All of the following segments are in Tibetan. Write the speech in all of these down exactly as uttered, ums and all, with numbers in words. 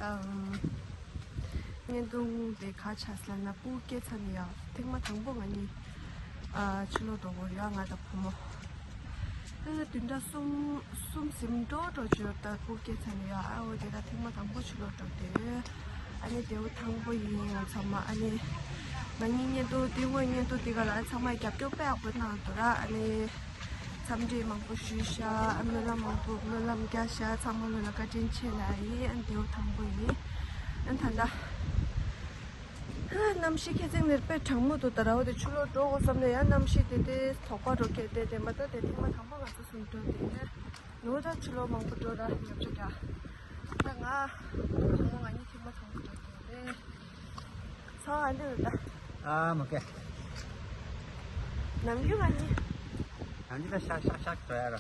ཨམ། བརྙན་ཐུང་དེ་ག་ཆགས་ལབ་ན། སྤུ་གུ་སྐྱེས་ཚར་ནས་ཡང་ཐེངས་མ་དང་པོ་ང་གཉིས་ཨ་ཕྱི་ལོགས་འགྲོ་གི་ཡོད། ང་དང་བུ་མོ། ཨ་བདུན་ཕྲག་གསུམ་གསུམ་ཟིན་འགྲོ་འགྲོ་བྱས་ཡོད། ད་སྤུ་གུ་སྐྱེས་ཚར་ནས་ཡང་ཨ་འོ་དེ་ད་ཐེངས་མ་དང་པོ་ཕྱི་ལོགས་འགྲོ་དེ། ཨ་ནི་དེ་བོ་དང་པོ་ཡིན། ང་ཚང་མ་ཨ་ནི་ང་གཉིས་བརྙན་ཐུང་དེ་སྔོན་བརྙན་ཐུང་དེ་ག་ལ་ཚང་མས་རྒྱབ་སྐྱོར་དཔེ་ཡག་པོ་གནང་འདུག་ར། ཨ་ནི། འཚམས་འདྲི་མང་པོ་ཞུས་ཤག་སྨོན་ལམ་མང་པོ་སྨོན་ལམ་རྒྱག་ཤག་ཚང་མ་ལོ་ལ་བཀའ་དྲིན་ཆེ་ལབ་ཡིན། ཨ་ནི་དེ་བོ་དང་པོ་ཡིན། ཨ་ནི་ད་ལྟ་གནམ་གཤིས་ཁ་སང་ནས་དཔེ་གྲང་མོ་འདུག་ད་ར་བ་དེ་ཕྱི་ལོགས་འགྲོ་དགོས་བསམ་ནས་ཡང་གནམ་གཤིས་དེ་དེ་དོགས་པ་འགྲོ་གི་དེ་དེ་མ་གཏོགས་དེ་ཐེངས་མ་དང་པོ་ང་ཚོ་གསུམ་འགྲོ་དེ་ནོ། ད་ཕྱི་ལོགས་མང་པོ་འགྲོ་ར་ཉོ་ཆ་རྒྱག་ད་ང་བུ་མོ་ང་གཉིས་ཐེངས་མ་དང་པོ་འགྲོ་དེ་རེད། ཚོགས་ཨ་འདི་རུ་ད། ཨ་མ་ཀེ། ནམ་རྒྱུན་ང་གཉིས། ནམ་རྒྱུན་ད་ཤག་ཤག་ཤག་འགྲོ་ཡ་ར།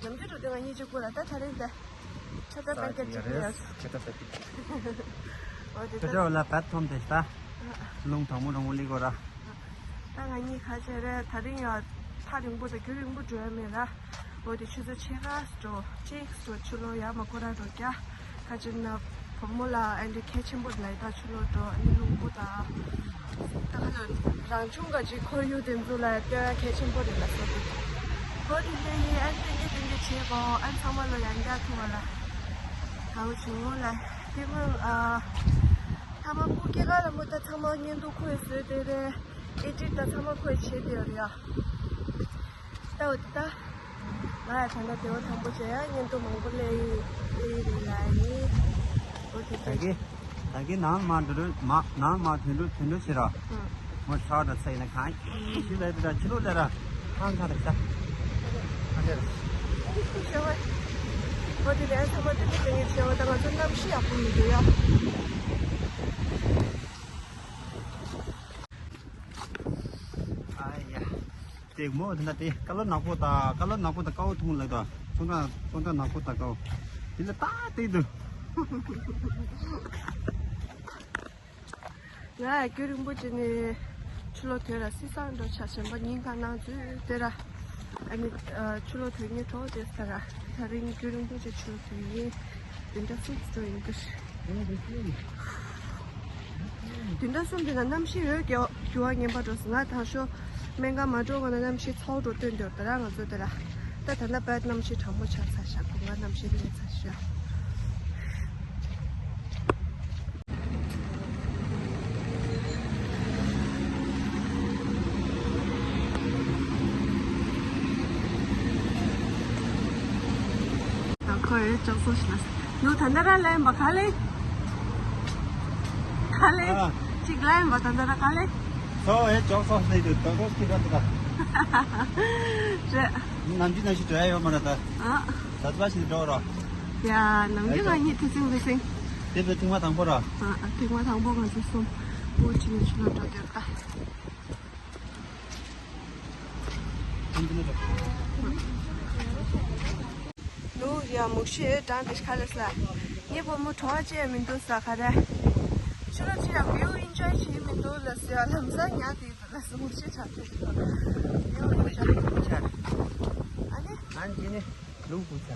ནམ་རྒྱུན་འགྲོ་དུས་ང་གཉིས་གཅིག་པུ་ལ་ད་ད་རིང་ད། ཆ་ད་ད་སྐད་ཅིག་རེད། ཆ་ད་ད་སྐད་ཅིག་འོ་དེ་ད། ཁྱོད་ལ་བད་ཐོམ་དེ་ད། རླུང་དྲང་མོ་དྲང་མོ་ལི་གོ་ར། ད་ང་གཉིས་ཁ་ཆེ་རེད། ད་རིང་ཡང་ཐག་རིང་པོ་དང་རྒྱུན་རིང་པོ་འགྲོ་ཡ་མེད་ར། འོ་དེ་ཆུ་ཚོད་ཕྱེད་ཀ་འགྲོ་གཅིག་འགྲོ་ཕྱི་ལོགས་ཡར་མར་སྐོར་ར་འགྲོ་རྒྱ། ཁ་ཅིག་ན་བུ་མོ་ལ་ཨ་འདྲ་གལ་ཆེན་པོ་ལ་ད་ཕྱི་ལོགས་འགྲོ་ཨ་ནི་རླུང་བུ་དང་། ད་ཁ་ལོ་རང་བྱུང་ག་ཅིག་ཁོར་ཡུག་དེ་ཚོ་ལ་སྟོན་ཡ་གལ་ཆེན་པོ་རེད་ལ་སོ་དེ། འོ་དེ་འདྲ་ཡིན། ཨ་ནི་ཏན་ཏན་ཏན་ཏན་བྱེད་དགོས། ཨ་ནི་ཚང་མ་ལོ་ཡང་བསྐྱར་ཐུག་པ་ལ། ད་འོ་བྱུང་ལ་དེ་མོ་ཨ། ཐ་མ་སྤུ་གུ་སྐྱེས་སྐར་ལ་མོ་ད་ཚང་མ་བརྙན་ཐུང་ཁོས་བཟོས་དེ་རེད། ཨེ་ཌིཊ་ད་ཚང་མ་ཁོས་བྱས་དེ་ཡོད་རེད་ཡ། ད་འོ་དེ་ད། ང་ཡ་ད་ལྟ་དེ་བོ་དང་པོ་བྱས་ཡ་བརྙན་ཐུང་མང་པོ་སླེབས་ཡི་ཡི་རེད་ལ་ཡི། འོ་དེ་ད་གི་ད་གི་ནང་མ་འདི་རུ་མ་ནང་མ་དོན་འགྲུབ་དོན་འགྲུབ་བྱེད་ར། ཨང་། ངོ་ཚ་བ་ཚ་ཡིན་ན་གང་ཞིག་ལས་དེ་ད་ཕྱི་ལོགས་ལས་ར་ཁང་ཁ་རེད་ད། ཁང་ཁ་རེད། འོ་དེ་ལས་ཚང་མ་དེ་འདྲ་དེ་ངས་བྱས་བ་ད་ང་ཚོ་གནམ་གཤིས་ཡག་པོ་མི་འདུག་ཡ། ཨ་ཡ། དེ་མོ་དེ་ན་དེ་ཀ་ལོ་ནག་པོ་དང་ཀ་ལོ་ནག་པོ་དང་ཀའོ་ཐུང་ལ་དང་ཚོང་ཁང་ཚོང་ཁང་ནག་པོ་དང་ཀའོ། དེ་ལ་ཏག་ཏག་འདུག་ང་རྒྱུན་རིང་པོ་ཅིག་ནས་ཕྱི་ལོགས་དེ་ར་སི་སང་འགྲོ་ཆ་གཞན་པ་ཉིན་གང་ནང་ཚུད་དེ་ར། ཨ་ནི་ཨ་ཕྱི་ལོགས་དོན་གཉེར་གྲོགས་དེ་ས་ར། ད་རིང་རྒྱུན་རིང་པོ་ཅིག་ཕྱི་ལོགས་དོན་གཉེར་དེ་འདྲ་སུ་འགྲོ་ཡིན་གི། དེ་འདྲ་གསུམ་དེ་ན་གནམ་གཤིས་འོད་རྒྱ་རྒྱུ་བ་ངན་པ་འགྲོ་སོང་། ང་དང་ཤོ་སྨན་ཁང་མ་འགྲོ་གོང་ན་གནམ་གཤིས་ཚ་བོ་འགྲོ་སྟོན་འདོད་ད་ར་ང་ཚོ་དེ་ལ། ད་ད་ལྟ་བད་གནམ་གཤིས་གྲང་མོ་ཆགས་ཚར་ཤག་སྒོ་ང་གནམ་གཤིས་ལས་ཚར་ཤག་ཁོ་ཡི་ཅོག་ཙོ་ཞིག་ལ། ནུ་ད་ལྟ་ར་ལན་བ་ག་ལེ། ག་ལེ། ཨ། ཅིག་ལན་བ་ད་ལྟ་ར་ག་ལེ། ཁོ་ཡི་ཅོག་ཙོ་ཞིག་ལ་ཡོད་དོ་ཁོ་ཞིག་ར་དུ་ག། རེད། ནམ་རྒྱུན་ནང་བཞིན་འགྲོ་ཡ་ཡོད་མ་རེད་ད། ཨ། ད་ལྟ་ཞིག་འགྲོ་རོགས། ཡ་ནམ་རྒྱུན་ང་གཉིས་དེ་སིང་དེ་སིང་། དེ་བས་ཐེངས་མ་དང་པོ་ར། ཨ་ཐེངས་མ་དང་པོ་ང་ཚོ་གསུམ་བུ་ཁྲིད་ནས་ཕྱི་ལོགས་འགྲོ་དེར་ད། ནུ་ཡ་མུག་ཤི་དྲང་དེ་ཁ་ལས་ལ། ངའི་བུ་མོ་གྲོགས་བཅས་མི་འདུག་ས་ག་རེ། ཕྱི་ལོགས་ཅི་ཡང་བིའུ་ཨིན་ཇོའི་བྱེད་མི་འདུག་ལ་ཟེར་ལམ་སང་ཉག་དེ་ལ་སུ་མུག་ཤི་དྲང་དེ་ལ་བིའུ་ཨིན་ཇོའི་བྱེད། ཨ་ནི། ཨན་ཅི་ནི་ལུག་བུ་ཆ།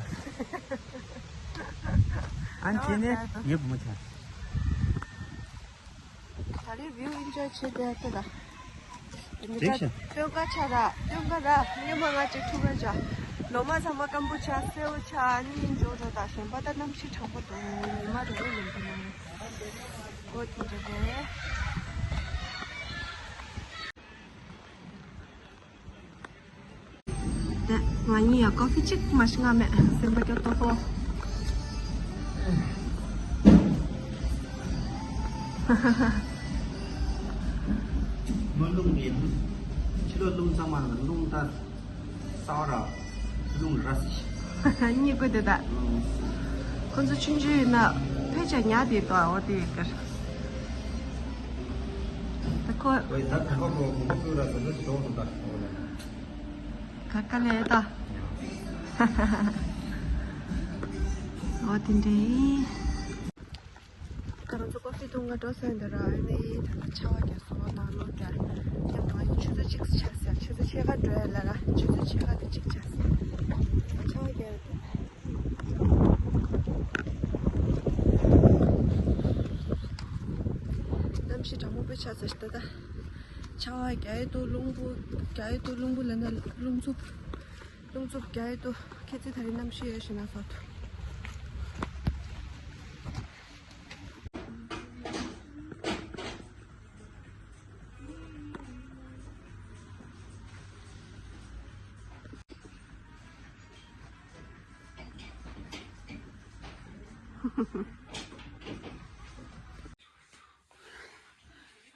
ཨན་ཅི་ནི་ངའི་བུ་མོ་ཆ། ད་རེས་བིའུ་ཨིན་ཇོའི་བྱེད་བསྡད་དེ་ལ། འདི་ལྟར་སྟོན་ཀ་ཆ་ར་སྟོན་ཀ་ར་སྙེ་མ་ང་ཅིག་ཐུག་ག་བྱ། ལོ་མ་ཚང་མ་སྐམ་པོ་ཆ་སེའུ་ཆ་ཨ་ནི་འཇོ་འགྲོ་དང་གཞན་པ་ད་གནམ་གཤིས་གྲང་པོ་འདུག་ཉི་མ་རེ་རེ་ལུང་གི་ནང་། ཨོ་དེ་འདྲ་རེད། ང་གཉིས་ཡང་ཀོ་ཕི་གཅིག་མ་ཞིག་མངགས་མེད། སེམས་པ་སྐྱོ་ཏོ་ཧོ། མ་རླུང་རེད། ཕྱི་ལོགས་རླུང་གཙང་མ་རེད། རླུང་ད་སའོ་ར་རླུང་ར་སི་ཤི། གཉིས་ཀོ་དེ་ད། ཁོ་ཚོ་ཆུང་ཆུང་ཡིན་ན་ཕལ་ཆེར་ཉག་དེ་ཏོ་འོ་དེ་ཡི་ཀར། ད་ཁོ། ཁོས་ད་དང་པོ་ཁོ་མོ་ཀོ་ལ་ཟ་ཟ་ཞིག་འགྲོ་སོང་ད་འོ་ལ། ག་ག་ལེ་ད། འོ་དེ་འདྲའི། ད་ང་ཚོ་ཀོ་ཕི་འཐུང་ག་འགྲོ་ས་ཡིན་ད་ར། ཨ་ནི་ད་ལྟ་ཆར་པ་རྒྱག་སོང་། ནང་ལོགས་ཀྱང་ཡང་ང་ཡི་ཆུ་ཚོད་གཅིག་ཆགས་ཟེར། ཆུ་ཚོད་ཕྱེད་ཀ་འགྲོ་ཡ་ལ་ར། ཆུ་ཚོད་ཕྱེད་ཀ་དེ་གཅིག་ཆགས་ཟེར། ཆར་པ་རྒྱག་ཡོད་དེ། ཆ་ཚ་ཤི་ད་ད། ཆར་པ་རྒྱག་གི་འདུག་རླུང་བུ་རྒྱག་གི་འདུག་རླུང་བུ་ལབ་ན་རླུང་འཚུབ། རླུང་འཚུབ་རྒྱག་གི་འདུག་ཁྱེད་ཚོས་ད་རེས་གནམ་གཤིས་ཡོད་ཤེས་ན་ཚོར་འདུག་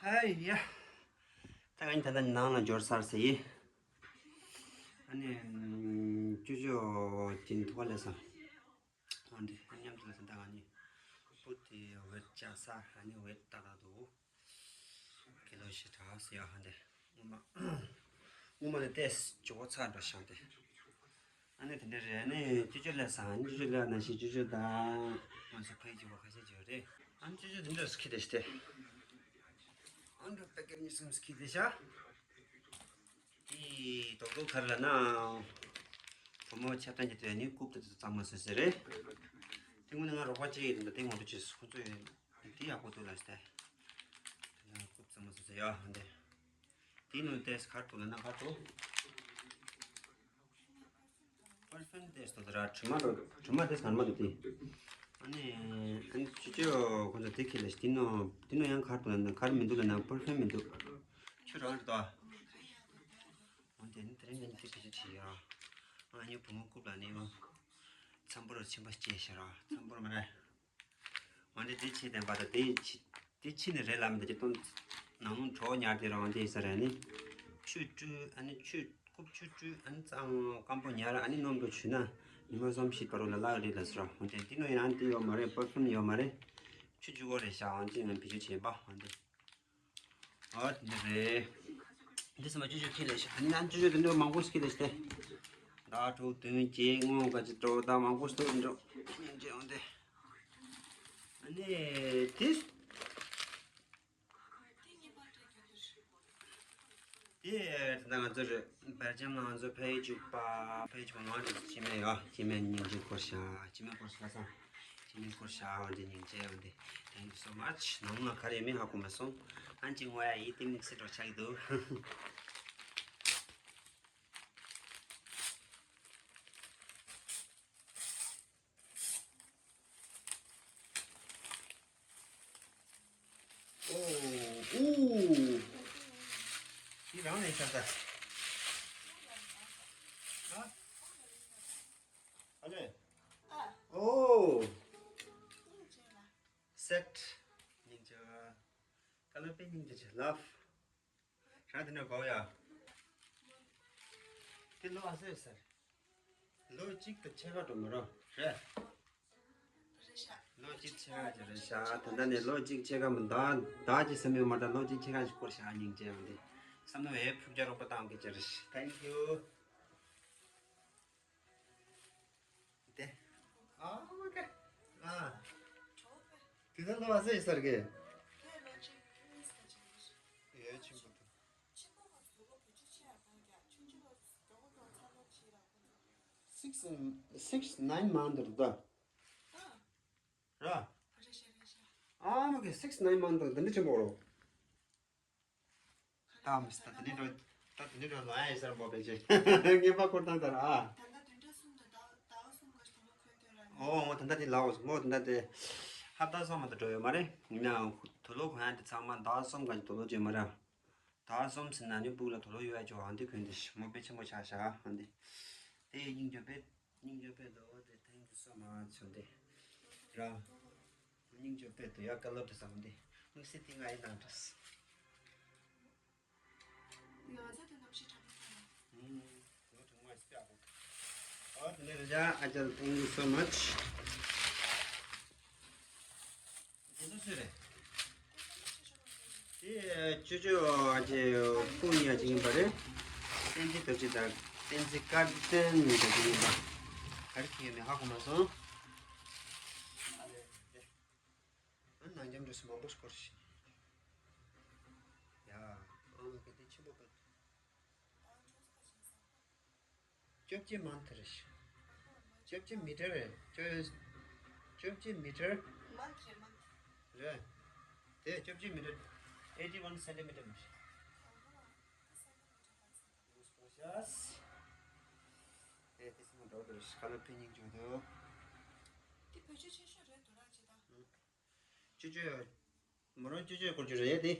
ཧའི་ཡ། ད་ང་ད་ལྟ་ནང་ལ་འབྱོར་ཚར་ཟེར་ཡིན། ཨ་ནི། ཅོ་ཅོ་ཅིན་ཐུག་པ་ལས་སོང་། འོན་ཏེ་མཉམ་དུ་ལ་ད་ལྟ་ང་གཉིས་སྤུ་དེ་ཝེད་བཅག་ས་ཨ་ནི་ཝེད་ཏག་ཏག་འདུག་ཀི་ལོ་ཞེ་དྲག་ཟེར་ཡ་ཧ་འདི། སྔོན་མ། སྔོན་མ་ནས་ཏེས་ཇོ་བོ་ཚར་འགྲོ་ཤག་སྟེ། ཨ་ནི་དེ་འདྲ་རེད། ཨ་ནི་ཅོ་ཅོ་ལས་སང་ཅོ་ཅོ་ལས་ན་ཤི་ཅོ་ཅོ་དང་། ང་ཚོ་ཕ་ཡི་ཅོ་བོ་ཁ་ཤས་ཅིག་ཡོད་རེད། ཨ་ནི་ཅོ་ཅོ་དེ་འདྲ་སུ་ཁྱི་དེ་ཤི་སྟེ། ཨ་འདྲ་པད་ཀེར་གཉིས་གསུམ་སུ་ཁྱི་དེ་ཤ། དེ་རྡོག་རྡོག་ག་རེ་ལབ་ན། བུ་མོ་ཆབ་གཏམ་གྱི་དུས་ནི་རྐུབ་དེ་ཚོ་གཙང་མ་བཟོས་ཟེར་རེད། དེ་སྔོན་ནས་ང་རོགས་པ་ཅིག་ཡིན་ད་དེ་ངོ་སྤྲོད་བྱས་སོང་། ཁོ་ཚོ་ཡོད། དེ་ཡག་པོ་འདུག་ལབ་སྟེ། དེ་ནས་རྐུབ་གཙང་མ་བཟོས་ཟེར་ཡ་ཧ་འདི། དེ་ནང་ཏེས་གར་འདུག་ལབ་ན་གར་འདུག་པར་ཕིའུམ་ཏེས་འདུག་ར། དྲི་མ་འདུག་དྲི་མ་ཏེས་གར་མ་འདུག་དེ། ཨ་ནི། ཨ་ནི་ཅོ་ཅོ་ཁོ་ཚོ་དེ་ཁྱེར་ལ་ཤི་དེ་ནང་དེ་ནང་ཡང་གར་འདུག་ལབ་ན་གར་མི་འདུག་ལབ་ན་པར་ཕིའུམ་མི་འདུག་ཁྱོད་རང་རེད་དོ། འོན་ཏེ་ནི་དེ་རིང་ནི་དེ་ཕི་ཅི་ཆི་ཡ། ཨ་ནི་བུ་མོ་རྐུབ་ལ་ནི་ཡང་། འཚམ་པོ་ར་ཕྱིན་པ་སྐྱེས་ཤ་ར། འཚམ་པོ་ར་མ་ར། འོན་ཏེ་དེ་ཕྱི་དེ་བ་ད་དེ་ཕྱི་དེ་ཕྱི་ནས་རེད་ལབ་མི་འདུག་ཅི་སྟོན། ནང་ལོང་གྲོགས་ཉར་དེ་རང་དེ་ས་རེད་ནི། ཆུ་བཀྲུ་ཨ་ནི་ཆུ་རྐུབ་ཆུ་བཀྲུ་ཨ་ནི་གཙང་སྐམ་པོ་ཉར་ཨ་ནི་སྣུམ་དུ་བྱུགས་ན་ཉི་མ་གསུམ་བཞི་བར་དུ་ལ་ལག་རེད་ལ་ཟེར་ར། འོན་ཏེ་དེ་ནོ་ཡང་དེ་ཡོད་མ་རེད། པར་ཕིའུམ་ཡོད་མ་རེད། ཆུ་བཅུ་གོ་རེད་ཤག་འོན་ཏེ་ང་བེད་སྤྱོད་བྱེད་པ་འོན་ཏེ། ཨོ་དེ་འདྲ་རེད། འདི་ཚང་མ་ཅོ་ཅོ་ཁྱེར་ལ་ཤི། ཨ་ནི་ང་ཅོ་ཅོ་དེ་འདྲ་མང་པོ་ཞིག་ཁྱེར་ལ་ཤི་སྟེ། ཟླ་དྲུག་བདུན་བརྒྱད་དངུལ་ག་ཅི་འགྲོ་ད་མང་པོ་ཞིག་འགྲོ་སྙིང་རྗེ་འོན་ཏེ། ཨ་ནི་དེ། དེ་ད་ང་ཚོ་རེད། བར་ཅམ་ལ་ང་ཚོ་ཕ་ཡུལ་འཇུག་པ་ཕ་ཡུལ་འཇུག་པ་ང་རང་ཚོ་སྐྱེ་དམན་ཡོད། སྐྱེ་དམན་སྙིང་རྗེ་སྐོར་ཤ་སྐྱེ་དམན་སྐོར་ཤ་སང་སྐྱེ་དམན་སྐོར་ཤ་འོན་ཏེ་སྙིང་རྗེ་འོན་ཏེ། Thank you so much. ནང་ལ་ག་རེ་མི་ཧ་གོ་མ་སོང་། ཨན་ཅི་ངོ་ཡ་ཡི་དེ་དམིགས་བསལ་འགྲོ་ཆགས་ཀྱི་འདུག་ཨོ། ཨུ། འདི་རང་ནས་ཤར་ད། ཨ། ཨ་ལེ། ཨོ། སེཊ། སྙིང་རྗེ། ཀ་ལོ་པེ་སྙིང་རྗེ་ཆེ་ལབ། རང་དེ་འདྲ་གོ་ཡ། དེ་ལོ་ཨ་སེ་ཟེར། ལོ་གཅིག་དང་ཕྱེད་ཀ་འགྲོ་མི་རོ། རེད། ལོ་གཅིག་ཕྱེད་ཀ་ཅིག་རེད་ཤག་ད་ལྟ་ནས་ལོ་གཅིག་ཕྱེད་ཀ་མི་འདའ་འདའ་ཅི་སེམས་ཡོད་མ་འདྲ། ལོ་གཅིག་ཕྱེད་ཀ་ཞིག་སྐོར་ཤག་སྙིང་རྗེ་ཡོང་དེ། བསམ་ན་བས་ཕུགས་རྒྱ་རོགས་པ་བཏང་གི་ཅི་རེད། Thank you། དེ། ཨ་མ་ཀ་ཨ། དེ་ད་ལོ་ཨ་སེ་ཡི་སར་གི་ཡོད་ཆེན་པོ་དང་། Six, six, nine month རེད་ད། ར། ཨ་མ་ཀ་six, nine month དང་འདི་འདྲ་ཆེན་པོ་རོ། ད་མི་སྲིད་ད་དེ་ནས་འགྲོ། ད་དེ་ནས་འགྲོ་ལ་ཨ་ཡེ་སར་འབོ་པེ་ཅེ། ངེས་པ་སྐོར་བཏང་ད་ར་ཨ། ད་ལྟ་བདུན་ཕྲག་གསུམ་དང་ཟླ་ཟླ་བ་གསུམ་ག་ཞིག་དུ་ལོ་འཁོན་དོན་ར། ཨོ་ཨོ་ད་ལྟ་དེ་ལའོ་སི་མོ་ད་ལྟ་དེ་ཧབ་ཏ་གསུམ་མ་གཏོགས་འགྲོ་ཡོད་མ་རེད། ཡིན་ནའང་དུ་ལོ་འཁོན་ཡ་དེ་ཚང་མ་ཟླ་བ་གསུམ་ག་ཞིག་དུ་ལོ་བྱོས་མ་ར། ཟླ་བ་གསུམ་ཟིན་ན་ནི་སྤུག་ལ་དུ་ལོ་ཡོད་ཡ་ཅོ་ཨ་འདི་འཁོན་དེ་ཞི་མོ་དཔེ་ཆེན་པོ་ཆགས་ཤག་ཨ་འདི། དེ་སྙིང་རྗེ་དཔེ། སྙིང་རྗེ་དཔེ་འདུག་དེ་thank you so much ཆུ་འདི། ར། སྙིང་རྗེ་དཔེ་འདུག་ཡ་བཀའ་སློབ་དེ་བཟང་འདི། དམིགས་བསལ་དེ་ང་ཡི་ནང་འདྲ། ཡ་ཚ་དེ་ནམ་ཞིག་གྲྭ་པ་ཁ་ཡ། ཨུམ། ལོ་དྲུག་མ་སྤེ་ཨ་ཁོ། ཨོ་དེ་ནས་ར་ཨ་ཅལ་thank you so much དེ་ཚོ་སུ་རེད། དེ་ཅོ་ཅོ་ཨ་ཅེ་སྤུན་ཡ་ཅིག་ཡིན་པ་རེད། བསྟན་འཛིན་རྡོ་རྗེ་དང་བསྟན་འཛིན་བཀའ་བསྟན་ཡིན་པ་ཅིག་ཡིན་པ། ག་རེ་ཁྱེར་ཡོད་མེད་ཧ་གོ་མ་སོང་། ཨ་ནང་འཇམ་འདྲ་སུ་མང་པོ་སྐོར་ཞིག་ཡ། ཨང་ག་དེ་ཆེན་པོ་པ། བཅོ་བརྒྱད་མན་ཐི་རེད། བཅོ་བརྒྱད་མི་ཊར་རེད། བཅོ་བཅོ་བརྒྱད་མི་ཊར། མན་ཐི་རེད་མན་ཐི། རེད། དེ་བཅོ་བརྒྱད་མི་ཊར། eighty one centimeter. Yes. ཨེ་དེ་སེམས་འགྲོ་དུ་ཁ་ལོ་ཕན་ཉིན་འཇུག་དུ། དེ་བོད་ཆས་ཆེ་ཤོས་རེད་འདུག་ར་ཅི་ད། ཅོ་ཅོ། མོ་རང་ཅོ་ཅོའི་སྐོར་ཅོ་རེད་དེ།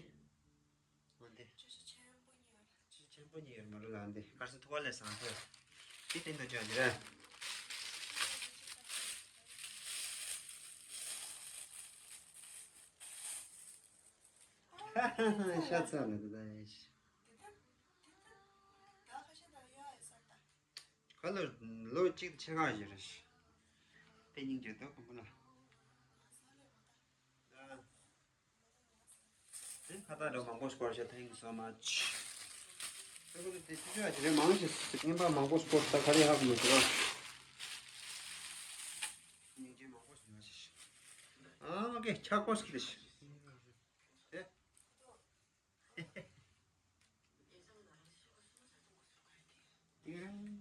འོན་ཏེ། ཅོ་ཅོ་ཆེན་པོ་ཉོས། ཅོ་ཅོ་ཆེན་པོ་ཉོས་མོ་རང་ལ་འདི་དཀར་ས་ཐུ་བ་ལས་བཟང་ཐོས། དེ་སྟེང་དུ་ཅོ་ཅོ་རེད། ཤ་ཚ་ནི་དེ་ད་ཡིན་ཤི། ཁ་ལོ་ལོ་གཅིག་ཏུ་ཆེ་གང་ཞིག་རེད་ཤི། དེ་སྙིང་རྗེ་དོ་དུམ་བུ་ལ། དེ་ཁ་བཏགས་འདྲ་མང་པོ་སྐོར་ཤག Thank you so much. དེ་ཁོ་དེ་ཅི་ཅི་ཡ་ཅི་རེད་མང་ཞིག་རྔན་པ་མང་པོ་སྐོར་ཤག་ག་རེ་ཧ་གོ་མི་ཤེས་རོ། སྙིང་རྗེ་མང་པོ་ཞིག་ཡོད་ཤག་ཨ་མ་ཀེ་ཆག་པོ་སྐྱིད་ཤག་དེ། དེ་རང་།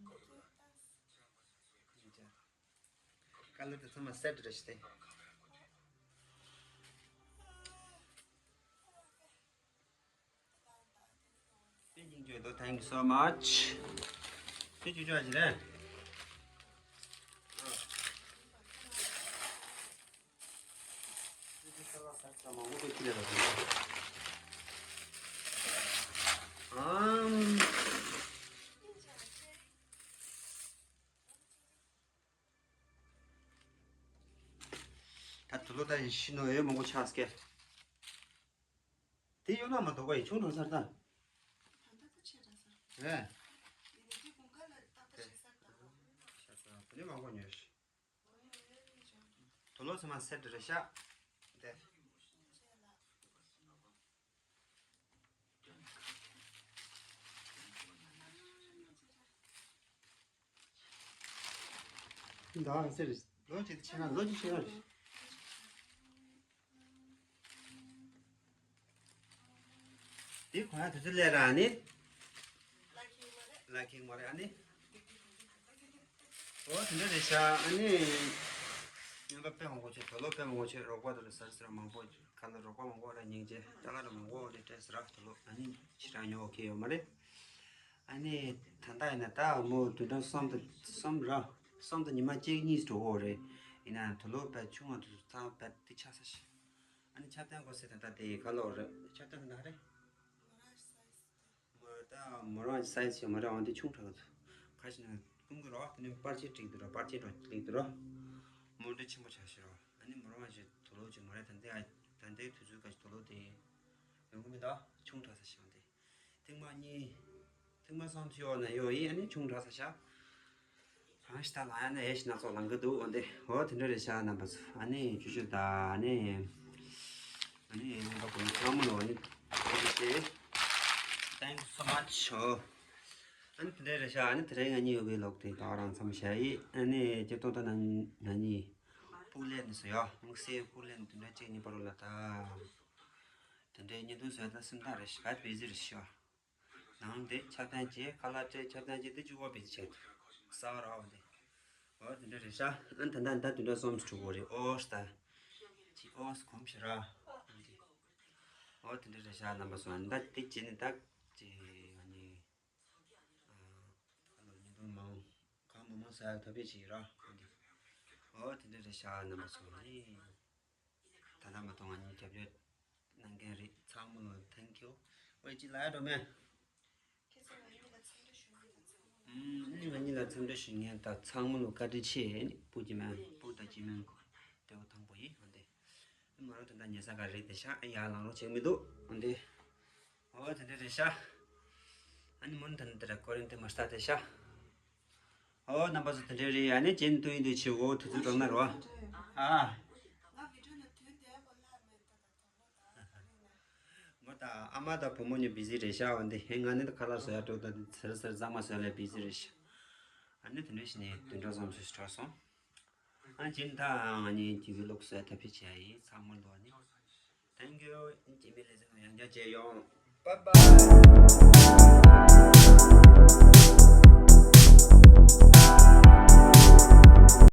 དཀར་ལོ་དེ་ཚང་མ་སེ་ཊི་རེད་ཤི་ཏེ། དེ་སྙིང་རྗེ་དོ། Thank you so much. དེ་ཅི་ཅོ་ཞིག་རེད། དེ་དེ་ས་ལ་ས་ས་མང་པོ་དེ་ཁྱི་ལས་ར་དེ། ཨམ། ད་དུ་ལོ་ད་ཡིན་ཤི་ནོ་ཨེ་མང་པོ་ཆགས་སྐད། དེ་ཡོད་ན་མ་གཏོགས་པ་ཡི་ཆུང་དྲགས་ས་རེད་ད། ད་ལྟ་ད་ཆེ་དྲགས་ས་རེད། རེད། དེ་ནས་དེ་དགུན་ཁ་ལ་ཏག་ཏག་བྱེད་ས་རེད་ད། ཤ་ཚ་དེ་ནས་མང་པོ་ཉོས་ཤི། དུ་ལོ་ཚང་མ་སེ་ཊི་རེད་ཤག་དེ། ད་ཟེར། ལོ་གཅིག་ཕྱིན་ན་ལོ་གཅིག་ཕྱིན་ན་རེད། དེ་གོ་ཡ་དུས་ཚོད་སླེབས་ར་ཨ་ནི། ལ་ཁེག་མ་རེད་ཨ་ནི། འོ་དེ་འདྲ་རེད་ཤག་ཨ་ནི། རྔན་པ་དཔེ་མང་པོ་བྱས། དུ་ལོ་དཔེ་མང་པོ་བྱས། རོགས་པ་དེ་ལ་ཟེར་ཟེར་མང་པོ། ཁ་ལ་རོགས་པ་མང་པོ་ལ་སྙིང་རྗེ། ཅ་ལག་ར་མང་པོ་ལ་སྤྲད་ཟེར་ར། དུ་ལོ་ཨ་ནི་ཕྱིར་ར་ཉོ་ཨོ་ཁེ་ཡོད་མ་རེད། ཨ་ནི་ད་ལྟ་ཡིན་ན་ད་མོ་བདུན་ཕྲག་གསུམ་དང་གསུམ་ར། གསུམ་དང་ཉི་མ་གཅིག་གཉིས་འགྲོ་གི་རེད། ཡིན་ན་དུ་ལོ་དཔེ་ཆུང་བ་དུ་ཚང་དཔེ་དེ་ཆགས་ས་ཤག་ཨ་ནི་ཆབ་གདན་གོ་སེ་ད་ལྟ་དེ་ག་ལོ་རེད། ཆབ་གདན་ག་རེད། མོ་ད་མོ་རང་སའི་ཛི་ཡོད་མ་རེད། འོན་ཏེ་ཆུང་དྲགས་འདུག་ཁ་ཤས་ན་ཀུན་གྱི་རོ། དེ་ནས་པར་ཆས་བསྒྲིགས་འདུག་རོ། པར་ཆས་འགྲོ་བསྒྲིགས་འདུག་རོ། མོ་འདྲ་ཆེན་པོ་ཆགས་ཤག་རོ། ཨ་ནི་མོ་རང་ཞིག་དུ་ལོ་ཅིག་མ་རེད། ད་ལྟའི་ཨ་ད་ལྟའི་དུས་ཚོད་ག་ཞིག་དུ་ལོ་དེ་ཡོང་གི་མི་འདུག་ཆུང་དྲགས་ས་ཤག་འོན་ཏེ། ཐེངས་མ་གཉིས། ཐེངས་མ་གསུམ་ཞིག་ཡོད་ན་ཡོད་ཡིན། ཨ་ནི་ཆུང་དྲགས་ས་ཤག་གང་ཞིག་ད་ལ་ཡ་ན་ཨེ་ཤི་སྣ་ཚོགས་ལང་གི་འདུག་འོན་ཏེ་འོ་དེ་འདྲ་རེད་ཤག་རྣམ་པ་ཚོ། ཨ་ནི་ཅོ་ཅོ་ད་ཨ་ནི། ཨ་ནི་ཡིན་པ་ཀུན་ཚང་མ་ལོ་ཨ་ནི། Thank you so much. ཨ་ནི་དེ་འདྲ་རེད་ཤག་ཨ་ནི་དེ་རིང་ང་གཉིས་ཡོད་པའི་ལོག་དེ་ད་རང་མཚམས་བཞག་ཡིན། ཨ་ནི་ཇེ་ཏོག་ཏོ་ན་ང་གཉིས་སྤུག་ལེན་ནི་སོ་ཡ་དམིགས་བསལ་སྤུག་ལེན་དེ་འདྲ་གཅིག་གཉིས་པ་རུ་ལ་ད། དེ་འདྲའི་བརྙན་ཐུང་བཟོས་ད་སེམས་ཐག་རེད་ཤག་བེ་ཟི་རེད་ཤག་ནང་དེ་ཆབ་གདན་བྱས། ཁ་ལག་སྤྲད། ཆབ་གདན་བྱས། དེ་བཅུ་བ་བེ་ཟི་བྱས་འདུག་གསར་པ་རག་པ་དེ། འོ་དེ་འདྲ་རེད་ཤག་ཨ་ད་ད་ད་དེ་འདྲ་སོམ་སི་གྲུ་གོ་རེད། ཨོ་ཤ་ད་ཅི་ཨོ་སི་གོམ་ཤ་ར། འོ་དེ་འདྲ་རེད་ཤག་རྣམ་པ་ཚོ། ཨ་ད་དེ་བྱས་ནས་ད་ཅི་ཨ་ནི་ཨ་ལོ་ཉིན་ཐོ་མང་གང་མང་མང་ཟ་ཡག་ཐབས་ཤེས་བྱེད་ཀྱི་ར། འོ་དེ་འདྲ་རེད་ཤག་རྣམ་པ་ཚོ། ཨ་ནི། ད་ལྟ་མ་གཏོང་ང་གཉིས་རྒྱབ་སྐྱོར་གནང་མཁན་རེད། ཚང་མ་ལོ་thank you། ཨོ་ཅི་ལ་ཡ་འགྲོ་མེད། ཁྱེད་ཚོ་ང་གཉིས་ལ་འཚམས་འདྲི་ཞུ་མཁན་དང་ཚང་མ། ཨུམ། ཨ་ནི་ང་གཉིས་ལ་འཚམས་འདྲི་ཞུ་མཁན་དང་ཚང་མ་ལོ་བཀའ་དྲིན་ཆེ། ཨ་ནི་སྤུ་གི་མེན་སྤུ་དང་གཅིག་མིན་སྤྲེའུ་དང་པོ་ཡིན། འོན་ཏེ་ཨ་ནི་མོ་རང་ད་ལྟ་ཉལ་ས་ག་རེད་དེ་ཤག་ཨ་ཡར་ལངས་རོགས་བྱེད་མི་འདུག་འོན་ཏེ། འོ་དེ་འདྲ་རེད་ཤག་ཨ་ནི་མོ་ནི་ད་ནི་དེ་ར་ཀོ་རིན་དེ་མ་ཤྟ་དེ་ཤག་ཨོ་རྣམ་པ་ཚོ་དེ་འདྲ་རེད། ཨ་ནི་རྗེས་ནས་སྟོན་ཡིན་དུས་ཆེ་བོ་དུས་ཚོད་རག་ན་རོ། ཨ། མོ་དང་ཨ་མ་དང་བུ་མོ་གཉིས་བི་ཟི་རེད་ཤག་འོན་ཏེ་ཧེ་ང་ནི་ད་ཁ་ལག་བཟོ་ཡ་འགྲོ། ད་ཚེར་ཚེར་གཙང་མ་བཟོ་ཡ་ལ་བི་ཟི་རེད་ཤག་ཨ་ནི་དེ་འདྲ་བྱས་ནས་བདུན་ཕྲག་གསུམ་ཙམ་ཞིག་འགྲོ་སོང་། ཨ་ནི་རྗེས་ནས་ད་ང་གཉིས་ཀྱི་བི་ལོག་བཟོ་ཡ་ཐབས་ཤེས་བྱེད་ཡ་ཡིན། ཚང་མ་ལོ་ཨ་ནི། Thank you. སྐྱེ་དམན་ལེ་ཚན་ནང་ཡང་བསྐྱར་མཇལ་ཡོང་། Bye bye.